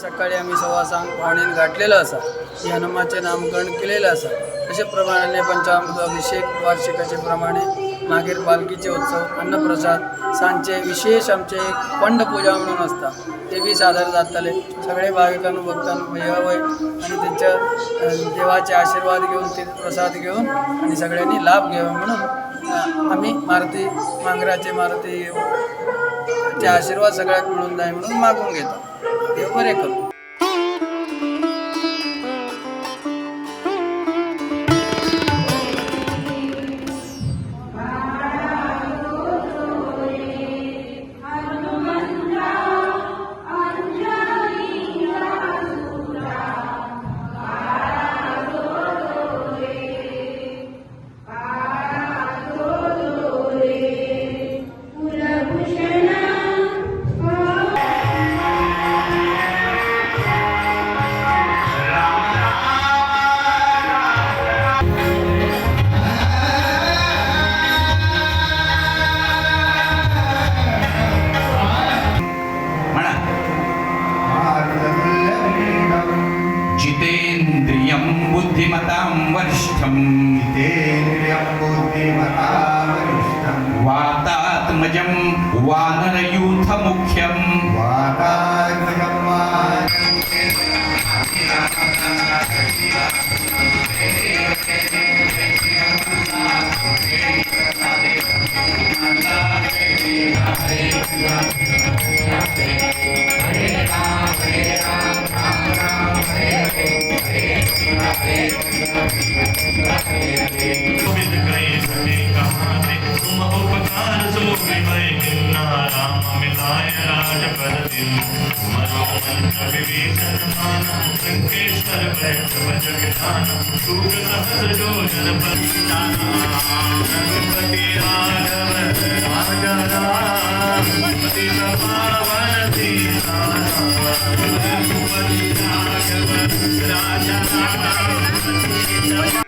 सकाळी आमी 6:15 पावणेन घातलेलो आसा. ही हनुमाचें नामकरण केलेलें आसा. तशे प्रमाणे पंचामृत अभिषेक वार्षिकाचे प्रमाणे मागीर पालखीचे उत्सव, अन्नप्रसाद, सांजचे विशेष आमचे एक पंड पुजा म्हणून आसता, ते बी सादर जातले. सगळे भाविकांनो, भक्तांनो यावय आणि त्यांच्या देवाचे आशीर्वाद घेऊन, ते प्रसाद घेऊन आणि सगळ्यांनी लाभ घ्यावा म्हणून आम्ही मारुती मांगराचे मारुती चे आशीर्वाद सगळ्याक मिळून जाय म्हणून मागून घेतो. देव बरे करूं. म्हणा. जितेंद्रियं बुद्धिमतां वरिष्ठं जितेन्द्रियं बुद्धिमतां वरिष्ठं वातात्मजं वानरयूथमुख्यं वातात्मजं वानरयूथमुख्यं गोविंद कहि सके कहाते, तुम उपकार सुग्रीवै कीन्हा, राम मिलाय राजपद दीन्हा। मनो मंत्र विभीषण माना, लंकेश्वर भय सब जग जाना। युग सहस्र योजन पर रघुपति राघव राजा राम, पतित पावन सीताराम। रघुपति राघव राजा राम।